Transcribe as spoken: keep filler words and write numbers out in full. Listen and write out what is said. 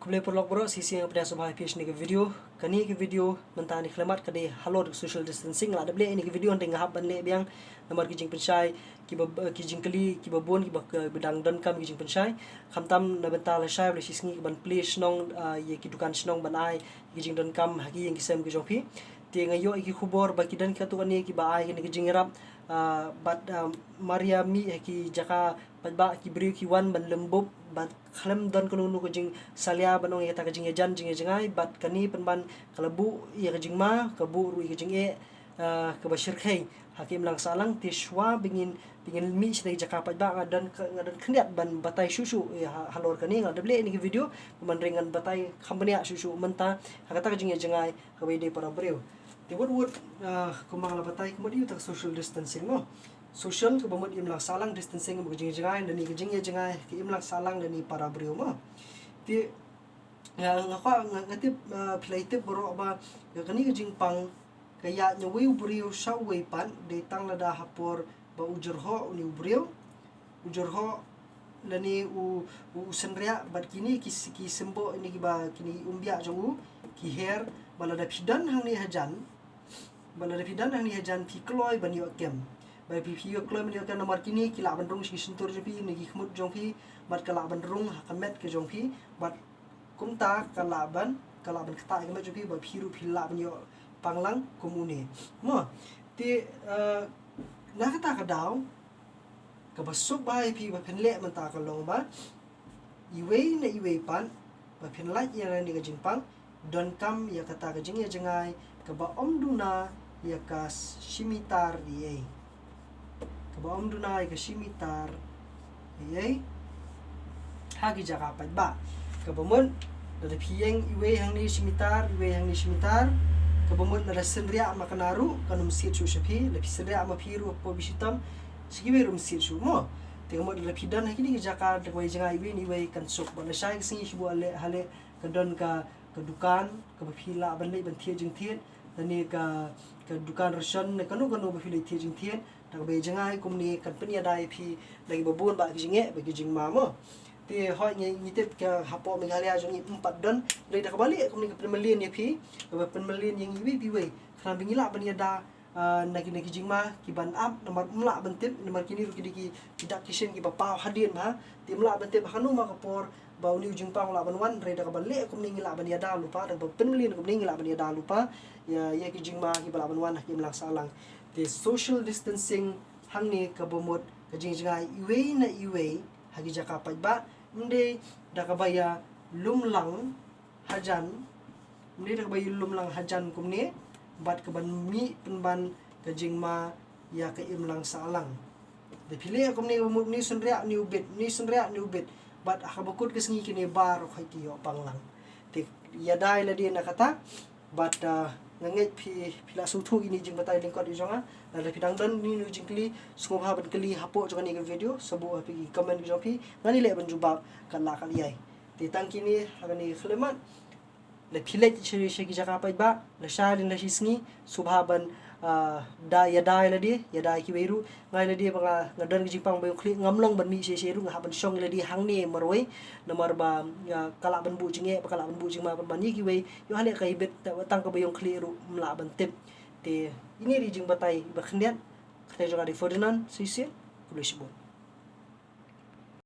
Khublei paralok baroh, shisien nga pdiang sngewbha ïa phi sha kane ka video. Kane ka video mynta ne khyllipmat ka dei halor social distancing. La dep leh ïa kane ka video, hynrei nga hap ban leh biang namar ki jingpynshai kiba, ki jingkylli kiba bun kiba, kiba dang donkam ki jingpynshai. Khamtam na bynta lashai ba la shi sngi ka ban plie shnong, ah, ïa ki dukan shnong ban ai ïa ki jingdonkam ha ki ïing ki sem ki jong phi. Te nga ïoh ïa ki khubor ba ki don katto katne kiba ai kane ka jingïarap, ah, bad, ah, mar ïa mih ha ki jaka paidbah ki briew ki wan ban lem bup bad khlem don kano kano ka jingsalia ban ong ïa kata ka jingïajan jingïajngai, bad kane pynban ka la buh ïa ka jingma, ka buh ruh ïa ka jingeh, ah, kaba shyrkhei ha ka imlang sahlang. Te shuwa ba ngin, ba ngin mih sha kata ka jaka paidbah, nga don ka, nga don khyndiat ban batai shuh shuh, eh, ha, halor kane. Nga la dep leh ïa kane ka video, hynrei ngan batai kham bniah shuh shuh mynta ha kata ka jingïajngai kaba ïadei para briew. Te wut wut, ah, kumba nga la batai ka mut ïa kata ka social distancing mo. Social kaba mut imlang sahlang, distancing kaba ka jingïajngai lane ka jingïajngai ka imlang sahlang lane para briew mo. Te, ah, nga kwah, nga, nga tip, ah, phi la tip baroh ba ïa kane ka jingpang ka ïaid na uwei u briew sha uwei pat dei tang lada ha por ba u jyrhoh une u briew, u jyrhoh lane u, u synriah bad kine ki s-, ki symboh ne kiba kine ki umbiah jong u ki her. Ba lada phi don hangne hajan, ba lada phi don hangne hajan phi kloi ban ïoh kem. Ba phi, phi ïoh kloi ban ïoh kem namar kine ki lah ban rung sha ki shyntur jong phi ne ki khmut jong phi, bad ka lah ban rung ha ka met ka jong phi, bad kumta ka lah ban, ka lah ban ktah ïa ka met jong phi, ba phi ruh phi lah ban ïoh pang lang kum une mo. Te, eh, na kata ka daw kaba suk bha ïa phi ba phin leh mynta ka long ba iwei na iwei pat ba phin lait ïa kane ka jingpang, donkam ïa kata ka jingïajngai kaba ym duna ïa ka shi mitar eiei. Kaba ym duna ïa ka shi mitar eiei ha ki jaka paidbah. Kaba mut lada phi ïeng iwei hangne shi mitar, iwei hangne shi mitar, kaba mut lada synriah ma kane ruh kan ym siat shuh sha phi, lada phi synriah ma phi ruh hapoh ba shitom, sha kiwei ruh ym siat shuh mo. Te ka mut lada phi don ha kine ki jaka da kawei jngai iwei na iwei kan suk. Bad lashai ka sngi ki buh haleh, haleh ka don ka, ka dukan kaba phi lah ban leit ban thied jingthied, lane ka, ka dukan ration ne kano kano ba phi leit thied jingthied. Da kaba ïajngai kumne kan pynïada ïa phi da kiba bun ba ki jingeh ba ki jingma mo. Te hooid ngi, ngi tip ka hapoh Meghalaya jong ngi ym pat don, hynrei da kaba leh kumne ka pynmlien ïa phi, kaba pynmlien ïa ngi iwei pa iwei. Khnang ba ngi lah ban ïada, ah, na ki, na ki jingma kiban ap namar ym lah ban tip, namar kine ruh ki dei ki, ki dak ki shin kiba paw hadien bha. Te ym lah ban tip ha kano ma ka por ba une u jingpang u lah ban wan, hynrei da kaba leh kumne ngi lah ban ïada lypa, da kaba pynmlien kumne ngi lah ban ïada lypa ïa, ïa ki jingma kiba lah ban wan ha ka imlang sahlang. Te social distancing hangne kaba mut ka jingjngai iwei na iwei ha ki jaka paidbah, ym dei da kaba ïa lum lang hajan, ym dei da kaba ïa lum lang hajan kumne bad kaban mih pynban ka jingma ïa ka imlang sahlang. Da phi leh kumne kaba mut une u synriah une u bit, une u synriah une u bit, bad ha kaba kut ka sngi kine baroh hi ki ïoh pang lang. Te ïada ïa lade na kata. Bad, ah, nga ngeit phi, phi la sngewthuh ïa kine ki jingbatai lyngkot ki jong nga. Lada phi dang don kine ki jingkylli, sngewbha ban kylli hapoh jong kane ka video, sa buh ha ki comment ki jong phi, ngan ïaleh ban jubab kat la kat ïai. Te tang kine ha kane ka khyllipmat. Lada phi leit sha, sha ki jaka paidbah lashai lane la shi sngi, sngewbha ban, ah, da, ïada ïa lade, ïada ïa kiwei ruh. Nga ïa lade ba nga, nga don ka jingpang ba ïong khlieh, ngam long ban mih sha, sha ruh, nga hap ban shong ïa lade hangne marwei. Namar ba, ah, ka lah ban buh jingeh, ba ka lah ban buh jingma pynban ïa kiwei. Ïoh haleh ka ibit, tang kaba ïong khlieh ruh ym lah ban tip. Te ine i jingbatai ba khyndiat. Kata jong nga dei Ferdinand Sisien. Khublei shibun.